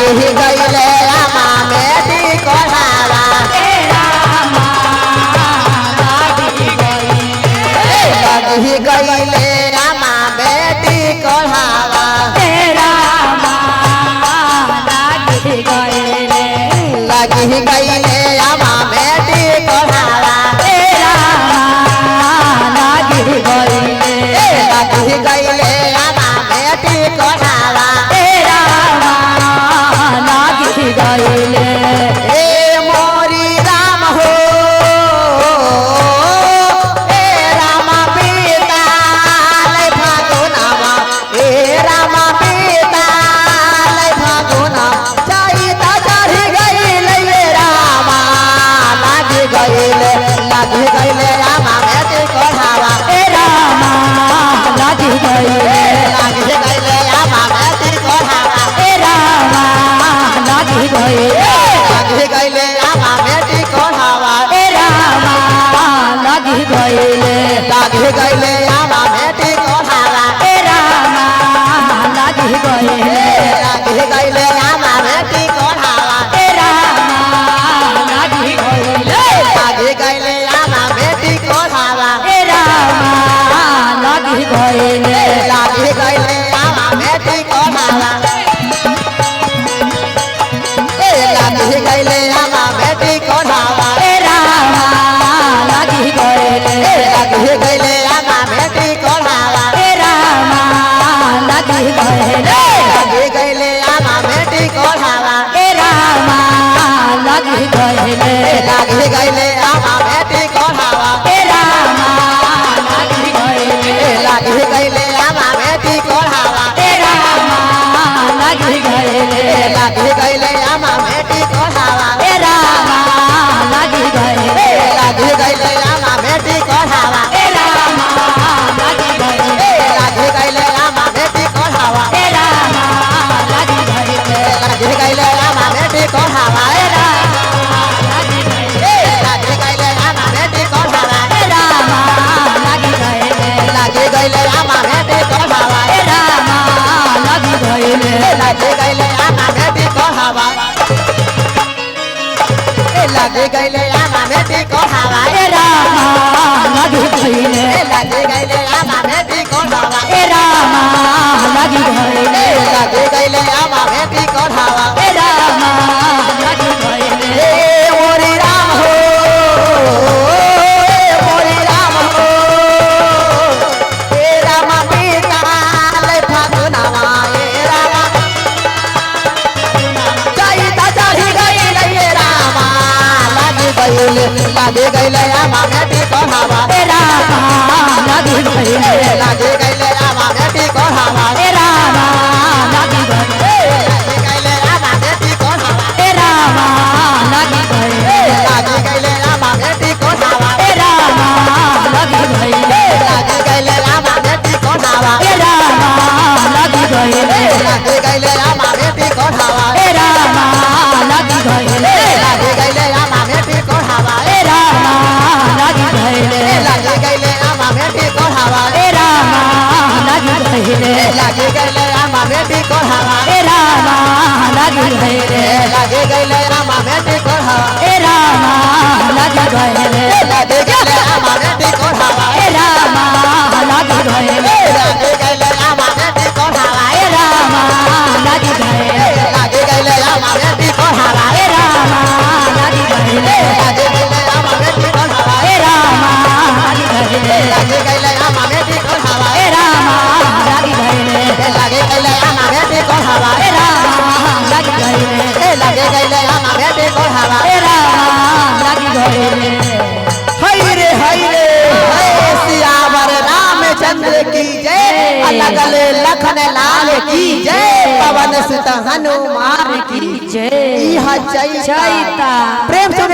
लागी गईले आमा मेटी कोढ़ावा ए रामा लागी गईले लागी गईले आमा बेटी कोढ़ावा ए रामा लागी गईले लागी गईले आमा बेटी कोढ़ावा ए रामा लागी गईले लागी गईले आमा बेटी कोढ़ावा ए रामा लागी गईले ए मोरी राम हो ए रामा पिता लै फागुनामा ए रामा पिता लै फागुना चैता चढ़ी गईले ए रामा लागी गईले रामा बेटी कोढ़ावा ए रामा लागी गईले लागी गईले रामा बेटी कोढ़ावा ए रामा लागी गईले लागी गईले रामा बेटी कोढ़ावा ए रामा लागी गईले लागी गईले रामा बेटी कोढ़ावा ए रामा लागी गईले लागी गईले रामा बेटी कोढ़ावा ए रामा लागी गईले लागी गईले रामा बेटी कोढ़ावा ए रामा लागी गईले लागी गईले रामा बेटी कोढ़ावा ए लागी गईले रामा बेटी कोढ़ावा ए रामा लागी गईले ए लागी गईले रामा बेटी कोढ़ावा ए रामा लागी गईले लागी गईले रामा बेटी कोढ़ावा ए रामा लागी गईले लागी गईले रामा बेटी कोढ़ावा ए रामा लागी गईले लागी गईले रामा बेटी कोढ़ावा ए रामा लागी गईले लागी गईले रामा बेटी कोढ़ावा ए रामा लागी गईले लागी गईले रामा बेटी कोढ़ावा ए रामा लागी गईले लागी गईले रामा बेटी कोढ़ावा ए रामा लागी गईले लागी गईले रामा बेटी कोढ़ावा ए रामा लागी गईले लागी गईले रामा बेटी कोढ़ावा ए रामा लागी गईले लागी गईले रामा बेटी कोढ़ावा ए रामा लागी गईले लागी गईले रामा बेटी कोढ़ावा लागी गईले रामा बेटी कोढ़ावा ए रामा लागी गईले लागी गईले रामा बेटी कोढ़ावा ए रामा लागी गईले लागी गईले रामा बेटी कोढ़ावा ए रामा लागी गईले ए मोरी राम हो ए मोरी राम हो ए रामा पिता लै फागुनावा ए रामा चैता चढ़ी गईले ए रामा लागी गईले रामा बेटी कोढ़ावा ए रामा लागी गईले लागी गईले रामा बेटी कोढ़ावा ए रामा लागी गईले लागी गईले रामा बेटी कोढ़ावा ए रामा लागी गईले लागी गईले रामा बेटी कोढ़ावा ए रामा लागी गईले लागी गईले रामा बेटी कोढ़ावा ए रामा लागी गईले लागी गईले रामा बेटी कोढ़ावा ए रामा लागी गईले लागी गईले रामा बेटी कोढ़ावा ए रामा लागी गईले लागी गईले रामा बेटी कोढ़ावा ए रामा लागी गईले लागी गईले रामा बेटी कोढ़ावा ए रामा लागी गईले लागी गईले रामा बेटी कोढ़ावा ए रामा लागी गईले लागी गईले रामा बेटी कोढ़ावा ए रामा लागी गईले लागी गईले रामा बेटी कोढ़ावा ए रामा लागी गईले लागी गईले रामा बेटी कोढ़ावा ए रामा लागी गईले लागी गईले रामा बेटी कोढ़ावा ए रामा लागी गईले लागी गईले रामा बेटी कोढ़ावा ए रामा लागी गईले लागी गईले रामा बेटी कोढ़ावा ए रामा लागी गईले लागी गईले रामा बेटी कोढ़ावा ए रामा लागी गईले हाय रे हाय रे हाय सियावर रामचंद्र की जय अलगल लखन लाल की जय पवन सुत हनुमान की जय इहा चैता चैता प्रेम से